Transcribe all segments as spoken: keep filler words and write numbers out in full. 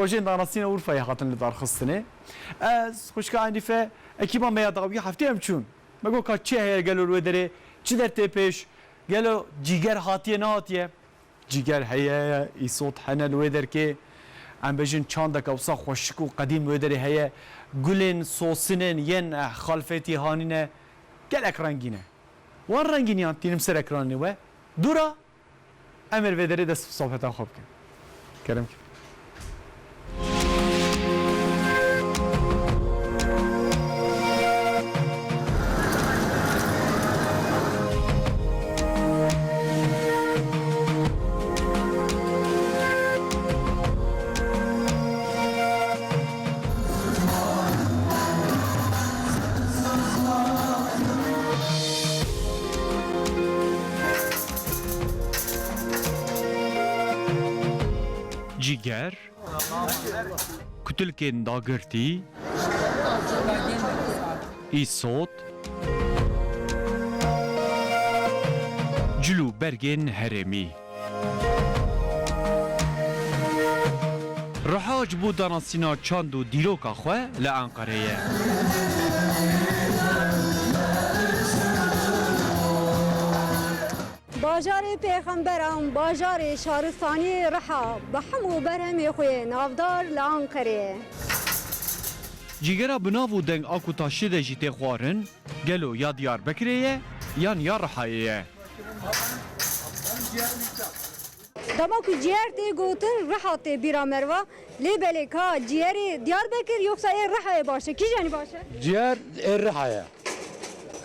Rojên danasîna Urfayê hatin lidarxistinê. Ez, xwişka Enîfe, ekîba me ya dawî heftê em çûn. Me got ka çi heye gelo li wê derê, çi der tê pêş, gelo cîger hatiye nehatiye? Cîger heye, îsot hene li wê derkê. Em bêjin çandeke wisa xweşik û qedîm wê derê heye. Gulên sosinên yên, eh, xalfetî hanîne. Gelek rengîn e. Wan rengîniyan tînim ser ekranê we. Dûra em ê li vê derê dest bi sohbeta xwe bikin. Kerem ke. Cîger, kutilkên dagirtî, îsot, cil û bergên herêmî. Riha ji bo danasîna çand û dîroka xwe li Enqerê ye. Bajarê pêxemberan, bajarê şaristaniyê Riha, bi hemû berhemê xwe yê navdar li Enqerê ye. Cîgera bi nav û deng a ku taştê de jî tê xwarin, gelo ya Diyarbekirê ye, yan ya Rihayê ye? Dema ku ciyer tê gotin, Riha tê bîra merva. Lê belê ka ciyerê Diyarbekir yoksa ê Rihayê baş e? Kîjanî baş e? Ciyer ê Rihayê.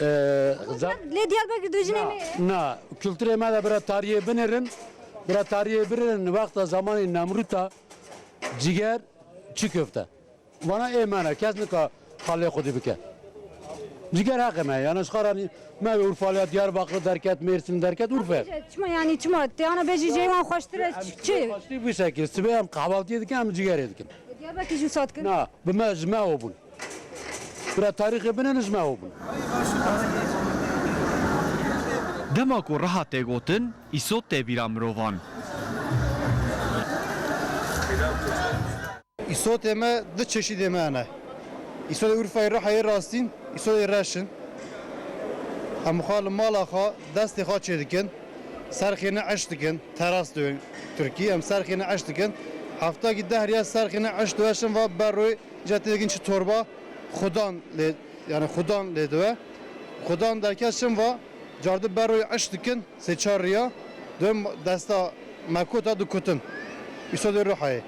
Ee, za- Lê Diyarbekir dijinê me ye. Na, kulturê me de bira tarihê binêrin. Bira tarihê binêrin, wexta zamanê Nemrûta ciger çi köfte. Vana ê me ne, kes nika xalê xwedî bike. Ciger heqê me, yani ji xaranî me Urfa ya Diyarbakir derket, Mêrsîn derket, Urfa. Çima yani, çima? Te ana bejî ceywan xweştir e, çi? Xweştir bu şekil. Sibê em kahvaltıyê dikin, em cigerê dikin. Diyarbakir jî wisa dikin? Na, bi me, ji me o bûn. Bira tarîxê binêrin ji me o bûn. Dema ku Riha tê gotin, îsot tê bîra mirovan. Îsotê me du çeşîdê me hene. Îsotê Urfayê Rihayê rastîn, îsotê reş in. Em xwe li mala xwe, destê xwe çêdikin. Serxêne eş dikin, teras diwên Tirkî, em serxêne eş dikin. Heftakî deh riya serxêne eş diwe şin va ber rûyê, îca tê dikin çi torba xudan lê, yani xudan lê diwe. Xudan derket şin va, cardi ber rûyê eş dikin, sê çar riya, diwên desta me kota dikutin. Îsotê Rihayê.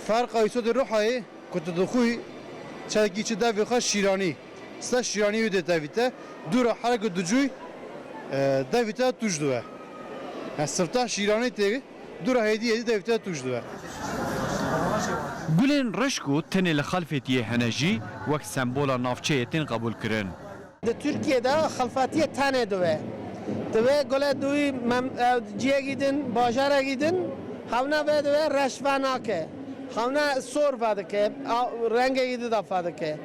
Ferqa îsotê Rihayê, ku tu dixwî, çekî çi devê xwe şîranî. Sê şîranî wî dê devî te, dû re her ku dicûy, e, devî te tûj diwe. Yani sifta şîranî tê, dû re hêdî hêdî devî te tûj diwe. Gulên reş ku tenê li Xalfetiyê hene jî wek sembola navçeyê tên qebûlkirin. Di Tirkiyê de xilfetiyê tenê dibe. Divê gule dûyî mem-, ew ciyekî din, bajarekî din, hewna vê divê reş venake. Hewna sor vedike, a, rengekî dida vedike.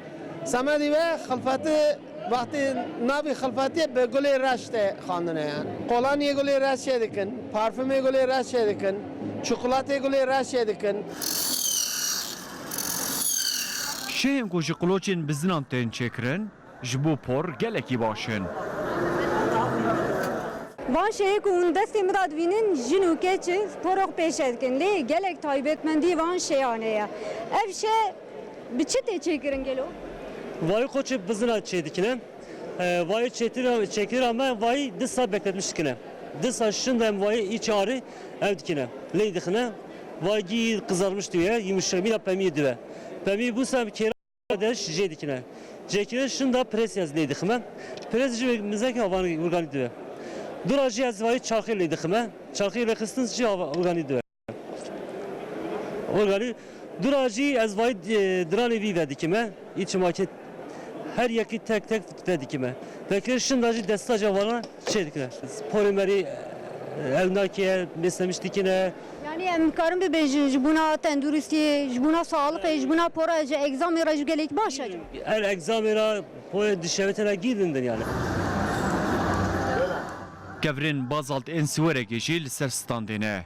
Semedî ve xilfetî, wextî navî xilfetiyê bi gulê reş tê xandine yani. Qolaniyê gulê reş çê dikin, parfumê gulê reş çê dikin, çikolatê gulê reş çê dikin. Şehên ku ji qiloçên bizinan tên çêkirin, ji bo por gelekî baş in. Van şêyê ku hûn destê min de dibînin, jin û keç e, porok pêşe dikin. Lê gelek taybetmendî van şêyan heye. Ev şe bi çi tê çêkirin gelo? Vayî qoçê bizina çê dikine. E, vayî çêtira, çêkira me vayî du saet bekletmiş dikine. Du saet şinda em vayî îç arî ev dikine. Lê dixine. Vayî gî qizarmiş diye, yumuşak, mîna pemî dibe. Pemî bu saet kêra de jê dikine. Cêkirê şinda pres ez lê dixime. Pres jî mizek avan urganî dibe. Dura jî ez vayî çarxê lê dixime. Çarxê lê xistin jî ava-, urganî dibe. Urganî dura jî ez vayî, e, diranê vî vedikime. Î çimakê her yekî tek tek vedikime. Vekirê şinda jî desta jî avana çê dikine. Porê merî, e, ew nake, mêslemiş dikine. Yani em karin bibêjin ji bona tenduristiyê, ji bona sağlıkê, ji bona pora, ji egzamê re jî gelek baş e. Her egzamê re porê dişevitene gî din din yani. Kevirên bazalt ên siwerekê jî li ser standê ne.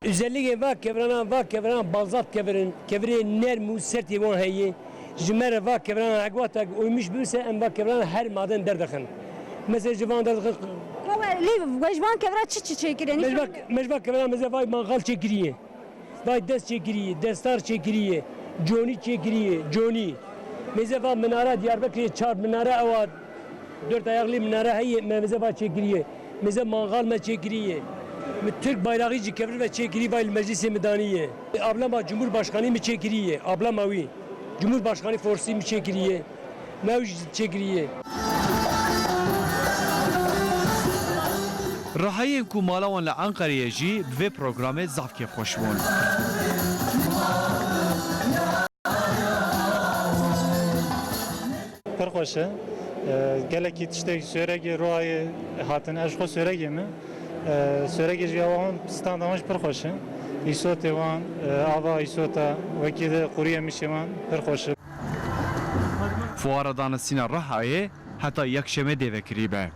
Özellikê va kevirana, va kevirana balzaf kevir in. Kevirê nerm û sertê wan heye. Ji me re va kevirana hegwatek oymîş bibise, em va kevirana her maden derdixin. Mesela ji van derdixin. Ka we, lê we ji van kevira çi çi çêkiriye? Me ji va, me ji va kevira meze vay mangal çêkiriye. Vay dest çêkiriye, destar çêkiriye, conî çêkiriye, conî. Meze va minare Diyarbekirê çar minare ewa dört ayaklı minare heye, me meze va çêkiriye. Meze mangal me çêkiriye. Mi Türk bayrağı ji kevir ve çêkiriye, vay li meclisê mi daniye. Ablama Cumhurbaşkanı mi çêkiriye, ablama wî. Cumhurbaşkanı forsi mi çêkiriye. Me ew jî çêkiriye. Rihayên ku mala wan li Enqerê ye jî bi vê programê zaf kêfxweş bûn. Pir xweş e. E, gelekî tiştek Sêwregê Rihayê hatin, ez ji xwe Sêwregê me. E, Sêwregê jî ewa wan, standa wan jî pir xweş e. Îsotê wan, e, ava îsota, wekî de quriyê mişê wan pir xweş e. Fuara danasîna Rihayê heta yekşemê dê vekirî be.